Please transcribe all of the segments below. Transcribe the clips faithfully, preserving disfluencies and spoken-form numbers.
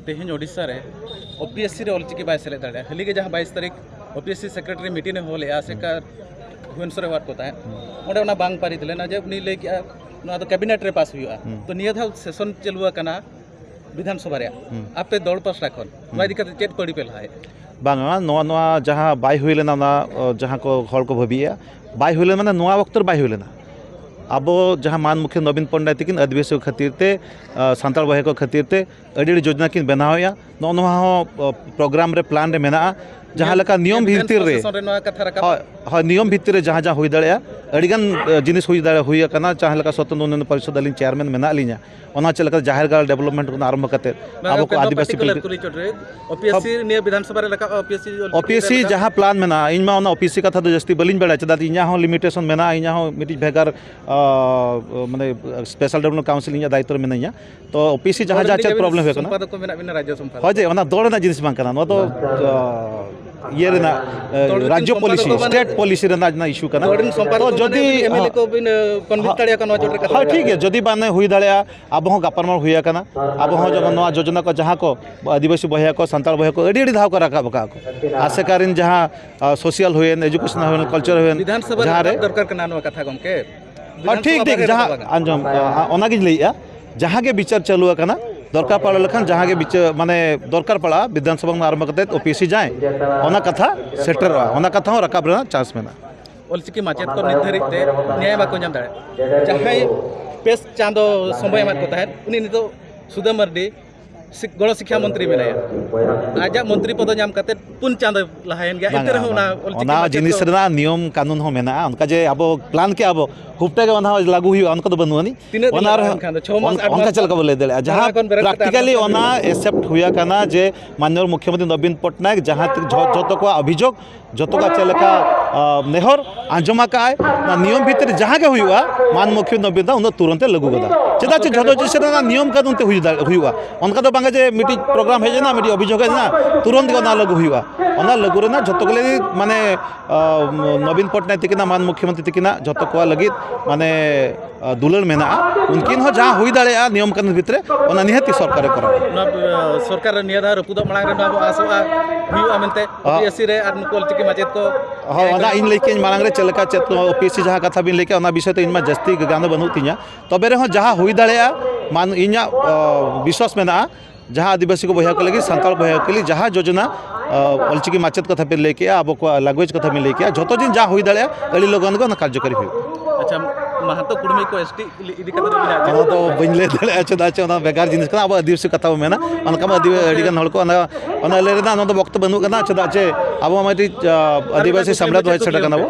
ᱛᱮᱦᱮᱧ ᱳᱰᱤᱥᱟ ᱨᱮ ᱳᱯᱤᱮᱥᱥᱤ ᱨᱮ ᱚᱞᱪᱤᱠᱤ ᱵᱟᱭ ᱥᱮᱞᱮᱫ ᱫᱟᱲᱮᱭᱟᱜᱼᱟ᱾ ᱦᱟᱹᱞᱤ ᱜᱮ ᱡᱟᱦᱟᱸ ᱵᱟᱭᱤᱥ ᱛᱟᱹᱨᱤᱠᱷ ᱳᱯᱤᱮᱥᱥᱤ ᱥᱮᱠᱨᱮᱴᱟᱨᱤ ᱢᱤᱴᱤᱝ ᱮ ᱦᱚᱦᱚ ᱞᱮᱫᱼᱟ, ᱟᱥᱮᱠᱟ ᱵᱷᱩᱵᱚᱱᱮᱥᱚᱨ ᱨᱮ ᱦᱚᱦᱚᱣᱟᱫ ᱠᱚ ᱛᱟᱦᱮᱸᱫ, ᱚᱸᱰᱮ ᱚᱱᱟ ᱵᱟᱝ ᱯᱟᱹᱨᱤᱛ ᱞᱮᱱᱟ᱾ ᱡᱮ ᱩᱱᱤ ᱞᱟᱹᱭ ᱠᱮᱜᱼᱟ ᱱᱚᱣᱟ ᱫᱚ ᱠᱮᱵᱤᱱᱮᱴ ᱨᱮ ᱯᱟᱥ ᱦᱩᱭᱩᱜᱼᱟ᱾ ᱦᱩᱸ᱾ ᱛᱚ ᱱᱤᱭᱟᱹ ᱫᱷᱟᱣ ᱥᱮᱥᱚᱱ ᱪᱟᱹᱞᱩ ᱟᱠᱟᱱᱟ ᱵᱤᱫᱷᱟᱱ ᱥᱚᱵᱷᱟ ᱨᱮᱭᱟᱜ, ᱦᱩᱸ᱾ ᱟᱯᱮ ᱫᱚᱞ ᱯᱟᱥᱴᱟ ᱠᱷᱚᱱ ᱱᱚᱣᱟ ᱦᱩᱸ᱾ ᱤᱫᱤ ᱠᱟᱛᱮ ᱪᱮᱫ ᱯᱟᱹᱲᱤ ᱯᱮ ᱞᱟᱦᱟᱭᱮᱫ? ᱵᱟᱝᱟ, ᱱᱚᱣᱟ, ᱱᱚᱣᱟ ᱡᱟᱦᱟᱸ ᱵᱟᱭ ᱦᱩᱭ ᱞᱮᱱᱟ, ᱚᱱᱟ, ᱚ, ᱡᱟᱦᱟᱸ ᱠᱚ ᱦᱚᱲ ᱠᱚ ᱵᱷᱟᱹᱵᱤᱭᱮᱫᱼᱟ, ᱵᱟᱭ ᱦᱩᱭ ᱞᱮᱱᱟ, ᱢᱟᱱᱮ ᱱᱚᱣᱟ ᱚᱠᱛᱚ ᱨᱮ ᱵᱟᱭ ᱦᱩᱭ ᱞᱮᱱᱟ᱾ ᱟᱵᱚ ᱡᱟᱦᱟᱸ ᱢᱟᱱ ᱢᱩᱠᱷᱤᱭᱟᱹ ᱱᱚᱵᱤᱱ ᱯᱚᱴᱱᱟᱭᱮᱠ ᱛᱤᱠᱤᱱ ᱟᱹᱫᱤᱵᱟᱹᱥᱤ ᱠᱚ ᱠᱷᱟᱹᱛᱤᱨ ᱛᱮ, ᱟ, ᱥᱟᱱᱛᱟᱲ ᱵᱚᱭᱦᱟ ᱠᱚ ᱠᱷᱟᱹᱛᱤᱨ ᱛᱮ ᱟᱹᱰᱤ ᱟᱹᱰᱤ ᱡᱳᱡᱚᱱᱟ ᱠᱤᱱ ᱵᱮᱱᱟᱣᱮᱫᱼᱟ᱾ ᱱᱚᱜᱼᱚ ᱱᱚᱣᱟ ᱦᱚᱸ, ᱚ, ᱯᱨᱳᱜᱨᱟᱢ ᱨᱮ, ᱯᱞᱟᱱ ᱨᱮ ᱢᱮᱱᱟᱜᱼᱟ᱾ ᱡᱟᱦᱟᱸ ᱞᱮᱠᱟ ᱱᱤᱭᱚᱢ ᱱᱤᱭᱚᱢ ᱵᱷᱤᱛᱤᱨ ᱨᱮ, ᱥᱮᱥᱚᱱ ᱨᱮ ᱱᱚᱣᱟ ᱠᱟᱛᱷᱟ ᱨᱟᱠᱟᱵ ᱦᱳᱭ, ᱦᱳᱭ, ᱱᱤᱭᱚᱢ ᱵᱷᱤᱛᱤᱨ ᱨᱮ ᱡᱟᱦᱟᱸ ᱡᱟᱦᱟᱸ ᱦᱩᱭ ᱫᱟᱲᱮᱭᱟᱜᱼᱟ, ᱟᱹᱰᱤᱜᱟᱱ, ᱮ, ᱡᱤᱱᱤᱥ ᱦᱩᱭ ᱫᱟᱲᱮ-, ᱦᱩᱭ ᱟᱠᱟᱱᱟ᱾ ᱡᱟᱦᱟᱸ ᱞᱮᱠᱟ ᱥᱚᱛᱮᱱᱫᱨᱚ ᱩᱱᱱᱚᱭᱚᱱ ᱯᱚᱨᱤᱥᱚᱫ ᱟᱹᱞᱤᱧ ᱪᱮᱭᱟᱨᱢᱮᱱ ᱢᱮᱱᱟᱜ ᱞᱤᱧᱟ, ᱚᱱᱟ ᱪᱮᱫ ᱞᱮᱠᱟ ᱡᱟᱦᱮᱨ ᱜᱟᱲ ᱰᱮᱵᱷᱞᱚᱯᱢᱮᱱᱴ ᱠᱷᱚᱱ ᱟᱨᱟᱢᱵᱷᱚ ᱠᱟᱛᱮ ᱵᱟᱝ, ᱟᱵᱚ ᱠᱚ ᱜᱚᱢᱠᱮ, ᱱᱚᱣᱟ ᱟᱹᱫᱤᱵᱟᱹᱥᱤ particular ᱠᱚ ᱠᱩᱞᱤ ᱪᱚᱴ ᱨᱮ, ᱳᱯᱤᱮᱥᱥᱤ ᱱᱤᱭᱟᱹ ᱵᱤᱫᱷᱟᱱ ᱥᱚᱵᱷᱟ ᱨᱮ ᱨᱟᱠᱟᱵᱼᱟ, ᱳᱯᱤᱮᱥᱥᱤ ᱚᱞᱪᱤᱠᱤ ᱨᱮ ᱳᱯᱤᱮᱥᱥᱤ ᱨᱟᱠᱟᱵ? ᱡᱟᱦᱟᱸ ᱯᱞᱟᱱ ᱢᱮᱱᱟᱜᱼᱟ, ᱤᱧ ᱢᱟ ᱚᱱᱟ ᱳᱯᱤᱮᱥᱥᱤ ᱠᱟᱛᱷᱟ ᱫᱚ ᱡᱟᱹᱥᱛᱤ ᱵᱟᱹᱞᱤᱧ ᱵᱟᱲᱟᱭᱟ, ᱪᱮᱫᱟᱜ ᱤᱧᱟᱹᱜ ᱦᱚᱸ ᱞᱤᱢᱤᱴᱮᱥᱚᱱ ᱢᱮᱱᱟᱜᱼᱟ, ᱤᱧᱟᱹᱜ ᱦᱚᱸ ᱢᱤᱫᱴᱤᱡ ᱵᱷᱮᱜᱟᱨ, ᱟ, ᱢᱟᱱᱮ ᱥᱯᱮᱥᱟᱞ ᱰᱮᱵᱷᱞᱚᱯᱢᱮᱱᱴ ᱠᱟᱣᱩᱱᱥᱤᱞ ᱤᱧᱟᱹᱜ ᱫᱟᱭᱤᱛᱛᱚ ᱨᱮ ᱢᱮᱱᱟᱹᱧᱟ᱾ ᱛᱚ ᱳᱯᱤᱮᱥᱥᱤ ᱡᱟᱦᱟᱸ ᱡᱟᱦᱟᱸ ᱪᱮᱫ ᱯᱨᱚᱵᱞᱮᱢ ᱦᱩᱭᱩᱜ ᱠᱟᱱᱟ, ᱥᱚᱢᱯᱟᱫᱚᱠ ᱠᱚ ᱢᱮᱱᱟᱜ ᱵᱤᱱᱟ, ᱨᱟᱡᱽᱡᱚ ᱥᱚᱢᱯᱟᱫᱚᱠ᱾ ᱦᱳᱭ ᱡᱮ, ᱚᱱᱟ ᱫᱚᱞ ᱨᱮᱱᱟᱜ ᱡᱤᱱᱤᱥ ᱵᱟᱝ ᱠᱟᱱᱟ, ᱱᱚᱣᱟ ᱫᱚ, ᱟ, ᱤᱭᱟᱹ ᱨᱮᱱᱟᱜ, ᱮ, ᱫᱚᱞ ᱨᱮᱱ ᱨᱟᱡᱽᱡᱚ ᱥᱚᱢᱯᱟᱫᱚᱠ ᱯᱚᱞᱤᱥᱤ, ᱠᱚ ᱢᱟᱱᱮ ᱥᱴᱮᱴ ᱯᱚᱞᱤᱥᱤ ᱨᱮᱱᱟᱜ ᱡᱟᱦᱟᱸ ᱤᱥᱩ ᱠᱟᱱᱟ᱾ ᱫᱚᱞ ᱨᱮᱱ ᱥᱚᱢᱯᱟᱫᱚᱠ ᱛᱚ ᱠᱚ ᱢᱟᱱᱮ ᱡᱩᱫᱤ, ᱮᱢᱮᱞᱮ ᱦᱚᱸ, ᱠᱚ ᱵᱤᱱ, ᱮ, ᱠᱚᱱᱵᱷᱤᱱᱥ ᱦᱚᱸ, ᱫᱟᱲᱮᱭᱟᱠᱚᱣᱟ ᱱᱚᱣᱟ ᱪᱚᱴ ᱨᱮ ᱠᱟᱛᱷᱟ ᱦᱳᱭ, ᱨᱟᱠᱟᱵ? ᱴᱷᱤᱠ ᱜᱮᱭᱟ, ᱡᱩᱫᱤ ᱵᱟᱝ ᱦᱩᱭ ᱫᱟᱲᱮᱭᱟᱜᱼᱟ, ᱟᱵᱚ ᱦᱚᱸ ᱜᱟᱯᱟᱞᱢᱟᱨᱟᱣ ᱦᱩᱭ ᱟᱠᱟᱱᱟ᱾ ᱟᱵᱚ ᱦᱚᱸ ᱡᱮᱢᱚᱱ ᱱᱚᱣᱟ ᱡᱳᱡᱚᱱᱟ ᱠᱚ ᱡᱟᱦᱟᱸ ᱠᱚ ᱟᱹᱫᱤᱵᱟᱹᱥᱤ ᱵᱚᱭᱦᱟ ᱠᱚ, ᱥᱟᱱᱛᱟᱲ ᱵᱚᱭᱦᱟ ᱠᱚ ᱟᱹᱰᱤ ᱟᱹᱰᱤ ᱫᱷᱟᱣ ᱠᱚ ᱨᱟᱠᱟᱵ ᱟᱠᱟᱫ ᱠᱚ, ᱟᱥᱮᱠᱟ ᱨᱮᱱ ᱡᱟᱦᱟᱸ, ᱟ, ᱥᱳᱥᱟᱞ ᱦᱩᱭᱮᱱ, ᱮᱡᱩᱠᱮᱥᱚᱱ ᱦᱩᱭᱮᱱ, ᱠᱟᱞᱪᱟᱨ ᱦᱩᱭᱮᱱ, ᱵᱤᱫᱷᱟᱱ ᱥᱚᱵᱷᱟ ᱨᱮ ᱡᱟᱦᱟᱸ ᱨᱮ ᱨᱟᱠᱟᱵ ᱫᱚᱨᱠᱟᱨ ᱠᱟᱱᱟ ᱱᱚᱣᱟ ᱠᱟᱛᱷᱟ, ᱜᱚᱢᱠᱮ᱾ ᱦᱚᱸ, ᱵᱤᱫᱷᱟᱱ ᱴᱷᱤᱠ, ᱥᱚᱵᱷᱟ ᱴᱷᱤᱠ, ᱵᱟᱦᱨᱮ ᱡᱟᱦᱟᱸ ᱨᱟᱠᱟᱵ ᱵᱟᱝ᱾ ᱟᱸᱡᱚᱢ, ᱟ, ᱟ, ᱚᱱᱟᱜᱤᱧ ᱞᱟᱹᱭᱮᱫᱼᱟ, ᱡᱟᱦᱟᱸ ᱜᱮ ᱵᱤᱪᱟᱹᱨ ᱪᱟᱹᱞᱩ ᱟᱠᱟᱱᱟ, ᱫᱚᱨᱠᱟᱨ ᱯᱟᱲᱟᱣ ᱞᱮᱠᱷᱟᱱ ᱡᱟᱦᱟᱸ ᱜᱮ ᱵᱤᱪᱟᱹᱨ, ᱢᱟᱱᱮ, ᱫᱚᱨᱠᱟᱨ ᱯᱟᱲᱟᱜᱼᱟ, ᱵᱤᱫᱷᱟᱱ ᱥᱚᱵᱷᱟ ᱠᱷᱚᱱ ᱟᱨᱟᱢᱵᱷᱚ ᱠᱟᱛᱮ ᱳᱯᱤᱮᱥᱥᱤ ᱡᱟᱦᱟᱸᱭ, ᱚᱱᱟ ᱠᱟᱛᱷᱟ ᱥᱮᱴᱮᱨᱚᱜᱼᱟ, ᱚᱱᱟ ᱠᱟᱛᱷᱟ ᱦᱚᱸ ᱨᱟᱠᱟᱵ ᱨᱮᱱᱟᱜ ᱪᱟᱱᱥ ᱢᱮᱱᱟᱜᱼᱟ᱾ ᱚᱞᱪᱤᱠᱤ ᱢᱟᱪᱮᱫ ᱠᱚ ᱱᱤᱛ ᱫᱷᱟᱹᱨᱤᱡ ᱛᱮ ᱧᱟᱭ ᱵᱟᱠᱚ ᱧᱟᱢ ᱫᱟᱲᱮᱭᱟᱜᱼᱟ᱾ ᱡᱟᱦᱟᱸᱭ ᱯᱮ ᱪᱟᱸᱫᱚ ᱥᱚᱢᱚᱭ ᱮᱢᱟᱫ ᱠᱚ ᱛᱟᱦᱮᱸᱫ, ᱩᱱᱤ ᱱᱤᱛᱚᱜ ᱥᱩᱫᱟᱹ ᱢᱟᱨᱰᱤ ᱥᱤᱠ-, ᱜᱚᱲᱚ ᱥᱤᱠᱠᱷᱟ ᱢᱚᱱᱛᱨᱤ ᱢᱮᱱᱟᱭᱟ, ᱟᱡᱟᱜ ᱢᱚᱱᱛᱨᱤ ᱯᱚᱫᱚ ᱧᱟᱢ ᱠᱟᱛᱮ ᱯᱩᱱ ᱪᱟᱸᱫᱚ ᱞᱟᱦᱟᱭᱮᱱ ᱜᱮᱭᱟ, ᱮᱱᱛᱮ ᱵᱟᱝᱟ, ᱨᱮᱦᱚᱸ ᱚᱱᱟ ᱵᱟᱝᱟ᱾ ᱚᱞᱪᱤᱠᱤ ᱚᱱᱟ ᱢᱟᱪᱮᱫ ᱡᱤᱱᱤᱥ ᱠᱚ ᱨᱮᱱᱟᱜ ᱱᱤᱭᱚᱢ ᱠᱟᱹᱱᱩᱱ ᱦᱚᱸ ᱢᱮᱱᱟᱜᱼᱟ, ᱚᱱᱠᱟ ᱡᱮ ᱟᱵᱚ ᱯᱞᱟᱱ ᱠᱮᱜᱼᱟ ᱵᱚ, ᱦᱩᱯᱴᱟ ᱜᱮ ᱚᱱᱟ ᱦᱚᱸ ᱞᱟᱹᱜᱩ ᱦᱩᱭᱩᱜᱼᱟ, ᱚᱱᱠᱟ ᱫᱚ ᱵᱟᱹᱱᱩᱜ ᱟᱹᱱᱤᱡ᱾ ᱛᱤᱱᱟᱹᱜ ᱫᱤᱱ ᱚᱱᱟ ᱞᱟᱜᱟᱜᱼᱟ ᱨᱮᱦᱚᱸ ᱮᱱᱠᱷᱟᱱ ᱫᱚ? ᱪᱷᱚ ᱢᱟᱥ, ᱚᱱ-, ᱟᱴ ᱚᱱᱠᱟ ᱢᱟᱥ? ᱪᱮᱫ ᱞᱮᱠᱟ ᱵᱚ ᱞᱟᱹᱭ ᱫᱟᱲᱮᱭᱟᱜᱼᱟ? ᱡᱟᱦᱟᱸ ᱚᱱᱟ ᱠᱷᱚᱱ ᱵᱮᱨᱮᱫ ᱠᱟᱛᱮ ᱟᱨ practically ᱢᱟᱥ ᱚᱱᱟ accept ᱦᱩᱭ ᱟᱠᱟᱱᱟ ᱡᱮ ᱢᱟᱱᱱᱤᱭᱚ ᱢᱩᱠᱷᱭᱚᱢᱚᱱᱛᱨᱤ ᱱᱚᱵᱤᱱ ᱯᱚᱴᱱᱟᱭᱮᱠ ᱡᱟᱦᱟᱸ ᱛᱤ-, ᱡᱷᱚ-, ᱡᱷᱚᱛᱚ ᱠᱚᱣᱟᱜ ᱚᱵᱷᱤᱡᱳᱜᱽ, ᱡᱷᱚᱛᱚ ᱠᱚᱣᱟᱜ ᱪᱮᱫ ᱞᱮᱠᱟ, ᱟ, ᱱᱮᱦᱚᱨ ᱟᱸᱡᱚᱢ ᱟᱠᱟᱫ ᱟᱭ, ᱚᱱᱟ ᱱᱤᱭᱚᱢ ᱵᱷᱤᱛᱤᱨ ᱨᱮ ᱡᱟᱦᱟᱸ ᱜᱮ ᱦᱩᱭᱩᱜᱼᱟ, ᱢᱟᱱ ᱢᱩᱠᱷᱭᱚᱢᱚᱱᱛᱨᱤ ᱱᱚᱵᱤᱱ ᱫᱟ ᱩᱱᱟᱹᱜ ᱛᱩᱨᱟᱹᱱᱛ ᱮ ᱞᱟᱹᱜᱩ ᱜᱚᱫᱟ᱾ ᱪᱮᱫᱟᱜ ᱪᱮ ᱡᱷᱚᱛᱚ ᱡᱤᱱᱤᱥ ᱨᱮᱱᱟᱜ ᱱᱤᱭᱚᱢ ᱠᱟᱹᱱᱩᱱ ᱛᱮ ᱦᱩᱭ ᱫᱟᱲᱮ-, ᱦᱩᱭᱩᱜᱼᱟ᱾ ᱚᱱᱠᱟ ᱫᱚ ᱵᱟᱝᱟ ᱡᱮ ᱢᱤᱫᱴᱤᱡ ᱯᱨᱳᱜᱨᱟᱢ ᱦᱮᱡ ᱮᱱᱟ, ᱢᱤᱫᱴᱤᱡ ᱚᱵᱷᱤᱡᱳᱜᱽ ᱦᱮᱡ ᱮᱱᱟ, ᱛᱩᱨᱚᱱᱛ ᱜᱮ ᱚᱱᱟ ᱞᱟᱹᱜᱩ ᱦᱩᱭᱩᱜᱼᱟ᱾ ᱚᱱᱟ ᱞᱟᱹᱜᱩ ᱨᱮᱱᱟᱜ ᱡᱷᱚᱛᱚ ᱜᱮ ᱞᱟᱹᱜᱤᱫ ᱢᱟᱱᱮ, ᱟᱸ, ᱱᱚᱵᱤᱱ ᱯᱚᱴᱱᱟᱭᱮᱠ ᱛᱤᱠᱤᱱᱟᱜ, ᱢᱟᱱ ᱢᱩᱠᱷᱭᱚᱢᱚᱱᱛᱨᱤ ᱛᱤᱠᱤᱱᱟᱜ ᱡᱷᱚᱛᱚ ᱠᱚᱣᱟᱜ ᱞᱟᱹᱜᱤᱫ ᱢᱟᱱᱮ, ᱟᱸ, ᱫᱩᱞᱟᱹᱲ ᱢᱮᱱᱟᱜᱼᱟ᱾ ᱩᱱᱠᱤᱱ ᱦᱚᱸ ᱡᱟᱦᱟᱸ ᱦᱩᱭ ᱫᱟᱲᱮᱭᱟᱜᱼᱟ ᱱᱤᱭᱚᱢ ᱠᱟᱹᱱᱩᱱ ᱵᱷᱤᱛᱨᱤ ᱨᱮ, ᱚᱱᱟ ᱱᱤᱦᱟᱹᱛᱤ ᱥᱚᱨᱠᱟᱨᱮ ᱠᱚᱨᱟᱣᱟ᱾ ᱱᱚᱣᱟ, ᱟᱸ, ᱥᱚᱨᱠᱟᱨ ᱱᱤᱭᱟᱹ ᱫᱷᱟᱣ ᱨᱟᱹᱯᱩᱫᱚᱜ ᱢᱟᱲᱟᱝ ᱨᱮ ᱱᱚᱣᱟ ᱵᱚ ᱟᱥᱚᱜᱼᱟ ᱦᱩᱭᱩᱜᱼᱟ ᱢᱮᱱᱛᱮ, ᱦᱚᱸ᱾ ᱳᱯᱤᱮᱥᱥᱤ ᱨᱮ ᱟᱨ ᱱᱩᱠᱩ ᱚᱞᱪᱤᱠᱤ ᱢᱟᱪᱮᱫ ᱠᱚ ᱦᱚᱸ, ᱚᱱᱟ ᱤᱧ ᱞᱟᱹᱭ ᱠᱮᱫ ᱢᱟᱲᱟᱝ ᱨᱮ ᱪᱮᱫ ᱞᱮᱠᱟ ᱪᱮᱫ ᱠᱚ ᱳᱯᱤᱮᱥᱥᱤ ᱡᱟᱦᱟᱸ ᱠᱟᱛᱷᱟ ᱵᱤᱱ ᱞᱟᱹᱭ ᱠᱮᱫ, ᱚᱱᱟ ᱵᱤᱥᱚᱭ ᱛᱮ ᱤᱧ ᱢᱟ ᱡᱟᱹᱥᱛᱤ ᱜᱟᱱ ᱫᱚ ᱵᱟᱹᱱᱩᱜ ᱛᱤᱧᱟ᱾ ᱛᱚᱵᱮ ᱨᱮᱦᱚᱸ ᱡᱟᱦᱟᱸ ᱦᱩᱭ ᱫᱟᱲᱮᱭᱟᱜᱼᱟ, ᱢᱟᱱ-, ᱤᱧᱟᱹᱜ, ᱚ, ᱵᱤᱥᱣᱟᱥ ᱢᱮᱱᱟᱜᱼᱟ, ᱡᱟᱦᱟᱸ ᱟᱹᱫᱤᱵᱟᱹᱥᱤ ᱠᱚ ᱵᱚᱭᱦᱟ ᱠᱚ ᱞᱟᱹᱜᱤᱫ, ᱥᱟᱱᱛᱟᱲ ᱵᱚᱭᱦᱟ ᱠᱚ ᱞᱟᱹᱜᱤᱫ, ᱡᱟᱦᱟᱸ ᱡᱳᱡᱚᱱᱟ, ᱚ, ᱚᱞᱪᱤᱠᱤ ᱢᱟᱪᱮᱫ ᱠᱟᱛᱷᱟ ᱵᱤᱱ ᱞᱟᱹᱭ ᱠᱮᱜᱼᱟ, ᱟᱵᱚ ᱠᱚᱣᱟᱜ language ᱠᱟᱛᱷᱟ ᱵᱤᱱ ᱞᱟᱹᱭ ᱠᱮᱜᱼᱟ, ᱡᱷᱚᱛᱚ ᱫᱤᱱ ᱡᱟᱦᱟᱸ ᱦᱩᱭ ᱫᱟᱲᱮᱭᱟᱜᱼᱟ, ᱟᱹᱰᱤ ᱞᱚᱜᱚᱱ ᱜᱮ ᱚᱱᱟ ᱠᱟᱨᱡᱚᱠᱟᱨᱤ ᱦᱩᱭᱩᱜᱼᱟ᱾ ᱟᱪᱪᱷᱟ, ᱢᱟᱦᱟᱛᱚ ᱠᱩᱲᱢᱤ ᱠᱚ ST ᱤᱫᱤ ᱠᱟᱛᱮ ᱫᱚ ᱵᱤᱱ ᱟᱸᱡᱚᱢ ᱚᱱᱟ ᱫᱚ ᱵᱟᱹᱧ ᱞᱟᱹᱭ ᱫᱟᱲᱮᱭᱟᱜᱼᱟ, ᱪᱮᱫᱟᱜ ᱪᱮ ᱚᱱᱟ ᱵᱷᱮᱜᱟᱨ ᱡᱤᱱᱤᱥ ᱠᱟᱱᱟ᱾ ᱟᱵᱚ ᱟᱹᱫᱤᱵᱟᱹᱥᱤ ᱠᱟᱛᱷᱟ ᱵᱚᱱ ᱢᱮᱱᱟ, ᱚᱱᱠᱟ ᱢᱟ ᱟᱹᱫᱤᱵᱟᱹ-, ᱟᱹᱰᱤ ᱜᱟᱱ ᱦᱚᱲ ᱠᱚ ᱚᱱᱟ, ᱚᱱᱟ ᱞᱟᱹᱭ ᱨᱮᱱᱟᱜ ᱱᱚᱣᱟ ᱫᱚ ᱵᱚᱠᱛᱚᱵᱚ ᱵᱟᱹᱱᱩᱜ ᱠᱟᱱᱟ, ᱪᱮᱫᱟᱜ ᱪᱮ ᱟᱵᱚ ᱢᱟ ᱢᱤᱫᱴᱤᱡ, ᱟ, ᱟᱹᱫᱤᱵᱟᱹᱥᱤ ᱥᱟᱢᱲᱟᱣ ᱫᱚ ᱦᱮᱡ ᱥᱮᱴᱮᱨ ᱠᱟᱱᱟ ᱵᱚ᱾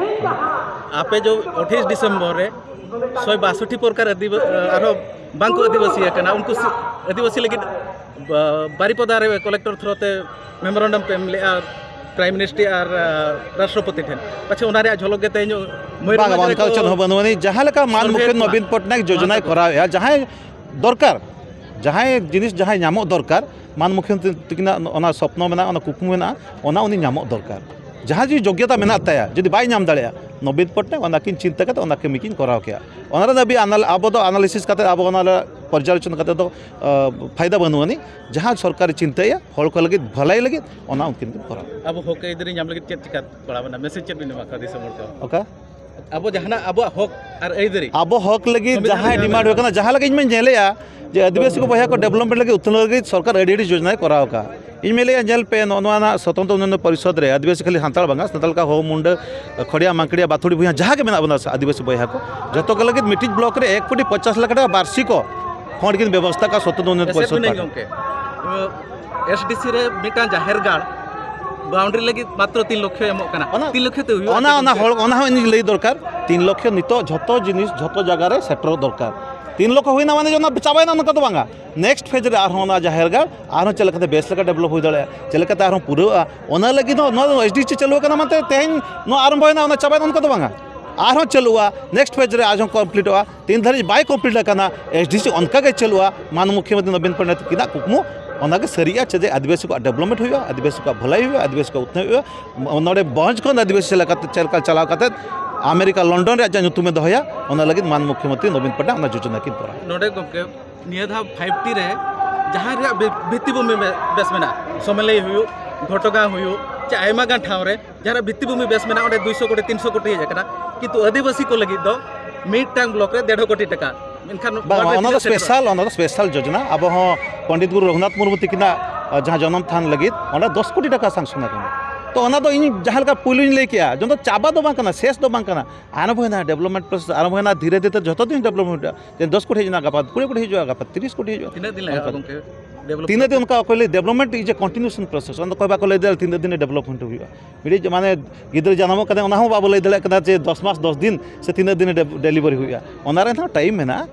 ᱟᱯᱮ ᱡᱚ ᱟᱴᱷᱟᱥ ᱰᱤᱥᱮᱢᱵᱚᱨ ᱨᱮ ᱥᱚᱭ ᱵᱟᱥᱚᱴᱴᱤ ᱯᱨᱚᱠᱟᱨ ᱟᱹᱫᱤᱵᱟᱹ-, ᱟᱨᱦᱚᱸ ᱵᱟᱝ ᱠᱚ ᱟᱹᱫᱤᱵᱟᱹᱥᱤ ᱟᱠᱟᱱᱟ, ᱩᱱᱠᱩ ᱥᱤ-, ᱟᱹᱫᱤᱵᱟᱹᱥᱤ ᱞᱟᱹᱜᱤᱫ ᱵᱟ-, ᱵᱟᱨᱤᱯᱚᱫᱟ ᱨᱮ ᱠᱚᱞᱮᱠᱴᱚᱨ ᱛᱷᱨᱳ ᱛᱮ ᱢᱮᱢᱳᱨᱮᱱᱰᱟᱢ ᱯᱮ ᱮᱢ ᱞᱮᱜᱼᱟ ᱯᱨᱟᱭᱤᱢ ᱢᱤᱱᱤᱥᱴᱟᱨ ᱟᱨ, ᱟ, ᱨᱟᱥᱴᱨᱚᱯᱚᱛᱤ ᱴᱷᱮᱱ᱾ ᱯᱟᱪᱷᱮ ᱚᱱᱟ ᱨᱮᱭᱟᱜ ᱡᱷᱚᱞᱚᱠ ᱜᱮ ᱛᱮᱦᱮᱧ ᱵᱟᱝ, ᱢᱚᱭᱩᱨᱵᱷᱚᱸᱡᱽ ᱵᱟᱝ, ᱨᱮ ᱚᱱᱠᱟ ᱠᱚ ᱪᱮᱫ ᱦᱚᱸ ᱵᱟᱹᱱᱩᱜ ᱟᱹᱱᱤᱡ᱾ ᱡᱟᱦᱟᱸ ᱞᱮᱠᱟ ᱢᱟᱱ ᱥᱚᱞᱦᱮ ᱢᱩᱠᱷᱭᱟᱹ ᱠᱚᱣᱟ᱾ ᱱᱚᱵᱤᱱ ᱯᱚᱴᱱᱟᱭᱮᱠ ᱡᱳᱡᱚᱱᱟᱭ ᱢᱟᱦᱟᱛᱚ ᱠᱚᱨᱟᱣᱮᱫᱼᱟ, ᱡᱟᱦᱟᱸᱭ ᱫᱚᱨᱠᱟᱨ, ᱡᱟᱦᱟᱸ ᱡᱤᱱᱤᱥ ᱡᱟᱦᱟᱸᱭ ᱧᱟᱢᱚᱜ ᱫᱚᱨᱠᱟᱨ, ᱢᱟᱱ ᱢᱩᱠᱷᱭᱟᱹ ᱛᱤᱠᱤᱱᱟᱜ ᱚᱱᱟ ᱥᱚᱯᱱᱚ ᱢᱮᱱᱟᱜᱼᱟ, ᱚᱱᱟ ᱠᱩᱠᱢᱩ ᱢᱮᱱᱟᱜᱼᱟ, ᱚᱱᱟ ᱩᱱᱤ ᱧᱟᱢᱚᱜ ᱫᱚᱨᱠᱟᱨ᱾ ᱡᱟᱦᱟᱸ ᱡᱩᱫᱤ ᱡᱳᱜᱽᱭᱚᱛᱟ ᱢᱮᱱᱟᱜ ᱛᱟᱭᱟ, ᱡᱩᱫᱤ ᱵᱟᱭ ᱧᱟᱢ ᱫᱟᱲᱮᱭᱟᱜᱼᱟ, ᱱᱚᱵᱤᱱ ᱯᱚᱴᱱᱟᱭᱮᱠ ᱚᱱᱟ ᱠᱤᱱ ᱪᱤᱱᱛᱟᱹ ᱠᱟᱛᱮ ᱚᱱᱟ ᱠᱟᱹᱢᱤ ᱠᱤᱱ ᱠᱚᱨᱟᱣ ᱠᱮᱭᱟ᱾ ᱚᱱᱟ ᱨᱮ ᱫᱟᱹᱵᱤ ᱟᱱᱟᱞ-, ᱟᱵᱚ ᱫᱚ analysis ᱠᱟᱛᱮ, ᱟᱵᱚ ᱚᱱᱟ ᱨᱮ ᱯᱚᱨᱡᱟᱞᱳᱪᱚᱱᱟ ᱠᱟᱛᱮ ᱫᱚ, ᱟ, ᱯᱷᱟᱭᱫᱟ ᱵᱟᱹᱱᱩᱜ ᱟᱹᱱᱤᱡ᱾ ᱡᱟᱦᱟᱸ ᱥᱚᱨᱠᱟᱨᱮ ᱪᱤᱱᱛᱟᱹᱭᱟ ᱦᱚᱲ ᱠᱚ ᱞᱟᱹᱜᱤᱫ, ᱵᱷᱟᱹᱞᱟᱹᱭ ᱞᱟᱹᱜᱤᱫ, ᱚᱱᱟ ᱩᱱᱠᱤᱱ ᱠᱤᱱ ᱠᱚᱨᱟᱣᱟ᱾ ᱟᱵᱚ ᱦᱚᱠ ᱟᱹᱭᱫᱟᱹᱨᱤ ᱧᱟᱢ ᱞᱟᱹᱜᱤᱫ ᱪᱮᱫ ᱪᱤᱠᱟ ᱯᱟᱲᱟᱣ ᱵᱚᱱᱟ? ᱢᱮᱥᱮᱡᱽ ᱪᱮᱫ ᱵᱤᱱ ᱮᱢᱟ ᱠᱚᱣᱟ ᱫᱤᱥᱚᱢ ᱦᱚᱲ ᱠᱚ? ᱚᱠᱟ? ᱟᱵᱚ ᱡᱟᱦᱟᱱᱟᱜ ᱟᱵᱚᱣᱟᱜ ᱦᱚᱠ ᱟᱨ ᱟᱹᱭᱫᱟᱹᱨᱤ ᱟᱵᱚ ᱦᱚᱠ ᱞᱟᱹᱜᱤᱫ ᱥᱚᱝᱵᱤᱫᱷᱟᱱ ᱡᱟᱦᱟᱸᱭ ᱨᱮ ᱰᱤᱢᱟᱱᱰ ᱦᱩᱭᱩᱜ ᱠᱟᱱᱟ, ᱡᱟᱦᱟᱸ ᱞᱮᱠᱟ ᱤᱧ ᱢᱟᱧ ᱧᱮᱞᱮᱜᱼᱟ ᱡᱮ ᱟᱹᱫᱤᱵᱟᱹᱥᱤ ᱠᱚ ᱵᱚᱭᱦᱟ ᱠᱚ ᱰᱮᱵᱷᱞᱚᱯᱢᱮᱱᱴ ᱞᱟᱹᱜᱤᱫ, ᱩᱛᱱᱟᱹᱣ ᱞᱟᱹᱜᱤᱫ ᱥᱚᱨᱠᱟᱨ ᱟᱹᱰᱤ ᱟᱹᱰᱤ ᱡᱳᱡᱚᱱᱟᱭ ᱠᱚᱨᱟᱣ ᱟᱠᱟᱫ᱾ ᱤᱧ ᱢᱮᱱᱮᱫᱼᱟ, ᱧᱮᱞ ᱯᱮ, ᱱᱚᱜᱼᱚ ᱱᱚᱣᱟ ᱨᱮᱱᱟᱜ ᱥᱚᱛᱚᱱᱛᱨᱚ ᱩᱱᱱᱚᱭᱚᱱ ᱯᱚᱨᱤᱥᱚᱫᱽ ᱨᱮ ᱟᱹᱫᱤᱵᱟᱹᱥᱤ ᱠᱷᱟᱹᱞᱤ ᱥᱟᱱᱛᱟᱲ ᱵᱟᱝᱟ, ᱥᱟᱱᱛᱟᱲ ᱞᱮᱠᱟ ᱦᱳ, ᱢᱩᱱᱰᱟᱹ, ᱠᱷᱚᱲᱤᱭᱟ, ᱢᱟᱝᱠᱲᱤᱭᱟ, ᱵᱟᱛᱷᱩᱲᱤ, ᱵᱷᱩᱭᱟᱹ ᱡᱟᱦᱟᱸ ᱜᱮ ᱢᱮᱱᱟᱜ ᱵᱚᱱᱟ ᱟᱹᱫᱤᱵᱟᱹᱥᱤ ᱵᱚᱭᱦᱟ ᱠᱚ, ᱡᱚᱛᱚ ᱠᱚ ᱞᱟᱹᱜᱤᱫ ᱢᱤᱫᱴᱤᱡ ᱵᱞᱚᱠ ᱨᱮ ᱮᱠ ᱠᱳᱴᱤ ᱯᱚᱧᱪᱟᱥ ᱞᱟᱠᱷ ᱴᱟᱠᱟ ᱵᱟᱨᱥᱤᱠ ᱯᱷᱚᱱᱰ ᱠᱤᱱ ᱵᱮᱵᱚᱥᱛᱷᱟ ᱠᱟᱜᱼᱟ ᱥᱚᱛᱚᱱᱛᱨᱚ ᱩᱱᱱᱚᱭᱚᱱ ᱮᱥᱮᱫ ᱯᱚᱨᱤᱥᱚᱫᱽ ᱵᱤᱱᱟᱹᱧ ᱯᱟᱦᱴᱟ᱾ ᱜᱚᱢᱠᱮ, SDC ᱨᱮ ᱢᱤᱫᱴᱟᱝ ᱡᱟᱦᱮᱨ ᱜᱟᱲ ᱵᱟᱣᱩᱱᱰᱟᱨᱤ ᱞᱟᱹᱜᱤᱫ ᱢᱟᱛᱨᱚ ᱛᱤᱱ ᱞᱚᱠᱷᱚ ᱮᱢᱚᱜ ᱠᱟᱱᱟ᱾ ᱚᱱᱟ, ᱛᱤᱱ ᱞᱚᱠᱷᱚ ᱛᱮ ᱦᱩᱭᱩᱜᱼᱟ? ᱚᱱᱟ, ᱪᱮᱫ ᱚᱱᱟ ᱜᱚᱢᱠᱮ? ᱦᱚᱲ, ᱚᱱᱟ ᱦᱚᱸ ᱤᱧ ᱞᱟᱹᱭ ᱫᱚᱨᱠᱟᱨ, ᱛᱤᱱ ᱞᱚᱠᱷᱚ ᱱᱤᱛᱚᱜ ᱡᱷᱚᱛᱚ ᱡᱤᱱᱤᱥ ᱡᱷᱚᱛᱚ ᱡᱟᱭᱜᱟ ᱨᱮ ᱥᱮᱴᱮᱨᱚᱜ ᱫᱚᱨᱠᱟᱨ᱾ ᱛᱤᱱ ᱞᱚᱠᱷᱚ ᱦᱩᱭᱱᱟ ᱢᱟᱱᱮ ᱚᱱᱟ ᱪᱟᱵᱟᱭᱮᱱᱟ, ᱚᱱᱠᱟ ᱫᱚ ᱵᱟᱝᱟ᱾ ᱱᱮᱠᱥᱴ ᱯᱷᱮᱡᱽ ᱨᱮ ᱟᱨᱦᱚᱸ ᱚᱱᱟ ᱡᱟᱦᱮᱨ ᱜᱟᱲ ᱟᱨᱦᱚᱸ ᱪᱮᱫ ᱞᱮᱠᱟᱛᱮ ᱵᱮᱥ ᱞᱮᱠᱟ ᱰᱮᱵᱷᱞᱚᱯ ᱦᱩᱭ ᱫᱟᱲᱮᱭᱟᱜᱼᱟ, ᱪᱮᱫ ᱞᱮᱠᱟᱛᱮ ᱟᱨᱦᱚᱸ ᱯᱩᱨᱟᱹᱜᱼᱟ, ᱚᱱᱟ ᱞᱟᱹᱜᱤᱫ ᱦᱚᱸ ᱱᱚᱣᱟ ᱫᱚ SDC ᱪᱟᱹᱞᱩ ᱟᱠᱟᱱᱟ ᱢᱮᱱᱛᱮ ᱛᱮᱦᱮᱧ ᱱᱚᱣᱟ ᱟᱨᱟᱢᱵᱷᱚᱭᱮᱱᱟ, ᱚᱱᱟ ᱪᱟᱵᱟᱭᱮᱱᱟ, ᱚᱱᱠᱟ ᱫᱚ ᱵᱟᱝᱟ᱾ ᱟᱨᱦᱚᱸ ᱪᱟᱹᱞᱩᱜᱼᱟ, ᱱᱮᱠᱥᱴ ᱯᱷᱮᱡᱽ ᱨᱮ ᱟᱨᱦᱚᱸ ᱠᱚᱢᱯᱞᱤᱴᱚᱜᱼᱟ᱾ ᱛᱤᱱ ᱫᱷᱟᱹᱨᱤᱡ ᱵᱟᱭ ᱠᱚᱢᱯᱞᱤᱴ ᱟᱠᱟᱱᱟ, ᱮᱥᱰᱤᱥᱤ ᱚᱱᱠᱟ ᱜᱮ ᱪᱟᱹᱞᱩᱜᱼᱟ᱾ ᱢᱟᱱ ᱢᱩᱠᱷᱭᱚᱢᱚᱱᱛᱨᱤ ᱱᱚᱵᱤᱱ ᱯᱚᱴᱱᱟᱭᱮᱠ ᱛᱟᱹᱠᱤᱱᱟᱜ ᱠᱩᱠᱢᱩ ᱚᱱᱟ ᱜᱮ ᱥᱟᱹᱨᱤᱜᱼᱟ, ᱪᱮᱫ ᱡᱮ ᱟᱹᱫᱤᱵᱟᱹᱥᱤ ᱠᱚᱣᱟᱜ ᱰᱮᱵᱷᱞᱚᱯᱢᱮᱱᱴ ᱦᱩᱭᱩᱜᱼᱟ, ᱟᱹᱫᱤᱵᱟᱹᱥᱤ ᱠᱚᱣᱟᱜ ᱵᱷᱟᱹᱞᱟᱹᱭ ᱦᱩᱭᱩᱜᱼᱟ, ᱟᱹᱫᱤᱵᱟᱹᱥᱤ ᱠᱚᱣᱟᱜ ᱩᱛᱱᱟᱹᱣ ᱦᱩᱭᱩᱜᱼᱟ᱾ ᱱᱚᱰᱮ ᱵᱷᱚᱸᱡᱽ ᱠᱷᱚᱱ ᱟᱹᱫᱤᱵᱟᱹᱥᱤ ᱪᱮᱫ ᱞᱮᱠᱟᱛᱮ, ᱪᱮᱫ ᱞᱮᱠᱟ ᱪᱟᱞᱟᱣ ᱠᱟᱛᱮ ᱟᱢᱮᱨᱤᱠᱟ ᱞᱚᱱᱰᱚᱱ ᱨᱮᱭᱟᱜ ᱡᱟᱦᱟᱸ ᱧᱩᱛᱩᱢᱮ ᱫᱚᱦᱚᱭᱟ, ᱚᱱᱟ ᱞᱟᱹᱜᱤᱫ ᱢᱟᱱ ᱢᱩᱠᱷᱭᱚᱢᱚᱱᱛᱨᱤ ᱱᱚᱵᱤᱱ ᱯᱚᱴᱱᱟᱭᱮᱠ ᱚᱱᱟ ᱡᱳᱡᱚᱱᱟ ᱠᱤᱱ ᱠᱚᱨᱟᱣᱟ᱾ ᱱᱚᱰᱮ ᱜᱚᱢᱠᱮ, ᱱᱤᱭᱟᱹ ᱫᱷᱟᱣ ᱯᱷᱟᱭᱤᱵᱷ ᱴᱤ ᱨᱮ ᱡᱟᱦᱟᱸ ᱨᱮᱭᱟᱜ ᱵᱷᱤ-, ᱵᱷᱤᱛᱛᱤᱵᱷᱩᱢᱤ ᱵᱮ-, ᱵᱮᱥ ᱢᱮᱱᱟᱜᱼᱟ, ᱥᱚᱢᱮᱞᱟᱭ ᱦᱩᱭᱩᱜ, ᱜᱷᱚᱴᱚᱜᱟᱸ ᱦᱩᱭᱩᱜ, ᱪᱮ ᱟᱭᱢᱟ ᱜᱟᱱ ᱴᱷᱟᱶ ᱨᱮ ᱡᱟᱦᱟᱸ ᱨᱮᱭᱟᱜ ᱵᱷᱤᱛᱛᱤᱵᱷᱩᱢᱤ ᱵᱮᱥ ᱢᱮᱱᱟᱜᱼᱟ, ᱚᱸᱰᱮ ᱫᱩᱭᱥᱚ ᱠᱳᱴᱤ, ᱛᱤᱱᱥᱚ ᱠᱳᱴᱤ ᱦᱮᱡ ᱟᱠᱟᱱᱟ, ᱠᱤᱱᱛᱩ ᱟᱹᱫᱤᱵᱟᱹᱥᱤ ᱠᱚ ᱞᱟᱹᱜᱤᱫ ᱫᱚ ᱢᱤᱫᱴᱟᱝ ᱵᱞᱚᱠ ᱨᱮ ᱰᱮᱲ ᱠᱳᱴᱤ ᱴᱟᱠᱟ᱾ ᱢᱮᱱᱠᱷᱟᱱ ᱵᱟᱝ, ᱱᱚᱣᱟ ᱵᱟᱝ, ᱨᱮ ᱚᱱᱟ ᱫᱚ ᱛᱤᱱᱟᱹᱜ ᱥᱮᱴᱮᱨᱚᱜᱼᱟ? ᱥᱯᱮᱥᱟᱞ, ᱚᱱᱟ ᱫᱚ ᱥᱯᱮᱥᱟᱞ ᱡᱳᱡᱚᱱᱟ᱾ ᱟᱵᱚ ᱦᱚᱸ ᱯᱚᱱᱰᱤᱛ ᱜᱩᱨᱩ ᱨᱚᱜᱷᱩᱱᱟᱛᱷ ᱢᱩᱨᱢᱩ ᱛᱤᱠᱤᱱᱟᱜ, ᱟ, ᱡᱟᱦᱟᱸ ᱡᱚᱱᱚᱢ ᱛᱷᱟᱱ ᱞᱟᱹᱜᱤᱫ ᱚᱸᱰᱮ ᱫᱚᱥ ᱠᱳᱴᱤ ᱴᱟᱠᱟ ᱥᱟᱝᱥᱚᱱ ᱟᱠᱟᱱᱟ᱾ ᱛᱚ ᱚᱱᱟ ᱫᱚ ᱤᱧ ᱡᱟᱦᱟᱸ ᱞᱮᱠᱟ ᱯᱩᱭᱞᱩᱧ ᱞᱟᱹᱭ ᱠᱮᱜᱼᱟ, ᱡᱚᱛᱚ ᱪᱟᱵᱟ ᱫᱚ ᱵᱟᱝ ᱠᱟᱱᱟ, ᱥᱮᱥ ᱫᱚ ᱵᱟᱝ ᱠᱟᱱᱟ, ᱟᱨᱟᱢᱵᱷᱚᱭᱮᱱᱟ ᱰᱮᱵᱷᱞᱚᱯᱢᱮᱱᱴ ᱯᱨᱚᱥᱮᱥ, ᱟᱨᱟᱢᱵᱷᱚᱭᱮᱱᱟ ᱫᱷᱤᱨᱮ ᱫᱷᱤᱨᱮ ᱡᱷᱚᱛᱚ ᱫᱤᱱ ᱰᱮᱵᱷᱞᱚᱯᱢᱮᱱᱴ ᱦᱩᱭᱩᱜᱼᱟ᱾ ᱛᱮᱦᱮᱧ ᱫᱚᱥ ᱠᱳᱴᱤ ᱦᱮᱡ ᱮᱱᱟ, ᱜᱟᱯᱟ ᱠᱩᱲᱤ ᱠᱳᱴᱤ ᱦᱤᱡᱩᱜᱼᱟ, ᱜᱟᱯᱟ ᱛᱤᱨᱤᱥ ᱠᱳᱴᱤ ᱦᱤᱡᱩᱜᱼᱟ᱾ ᱛᱤᱱᱟᱹᱜ ᱫᱤᱱ ᱞᱟᱜᱟᱜᱼᱟ ᱚᱱᱠᱟ᱾ ᱜᱚᱢᱠᱮ, ᱰᱮᱵᱷᱞᱚᱯ ᱛᱤᱱᱟᱹᱜ ᱫᱤᱱ ᱠᱟᱛᱮ? ᱚᱱᱠᱟ ᱚᱠᱚᱭ ᱞᱟᱹᱭ, development is a continuation process᱾ ᱚᱱᱟ ᱫᱚ ᱚᱠᱚᱭ ᱵᱟᱠᱚ ᱞᱟᱹᱭ ᱫᱟᱲᱮᱭᱟᱜᱼᱟ ᱛᱤᱱᱟᱹᱜ ᱫᱤᱱ ᱰᱮᱵᱷᱞᱚᱯᱢᱮᱱᱴ ᱦᱩᱭᱩᱜᱼᱟ᱾ ᱢᱤᱫᱴᱤᱡ ᱢᱟᱱᱮ ᱜᱤᱫᱽᱨᱟᱹ ᱡᱟᱱᱟᱢᱚᱜ ᱠᱟᱱᱟ, ᱚᱱᱟ ᱦᱚᱸ ᱵᱟᱵᱚ ᱞᱟᱹᱭ ᱫᱟᱲᱮᱭᱟᱜ ᱠᱟᱱᱟ ᱡᱮ ᱫᱚᱥ ᱢᱟᱥ ᱫᱚᱥ ᱫᱤᱱ ᱥᱮ ᱛᱤᱱᱟᱹᱜ ᱫᱤᱱ ᱰᱮ-, ᱰᱮᱞᱤᱵᱷᱟᱨᱤ ᱦᱩᱭᱩᱜᱼᱟ, ᱚᱱᱟ ᱨᱮᱱᱟᱜ ᱴᱟᱭᱤᱢ ᱢᱮᱱᱟᱜᱼᱟ᱾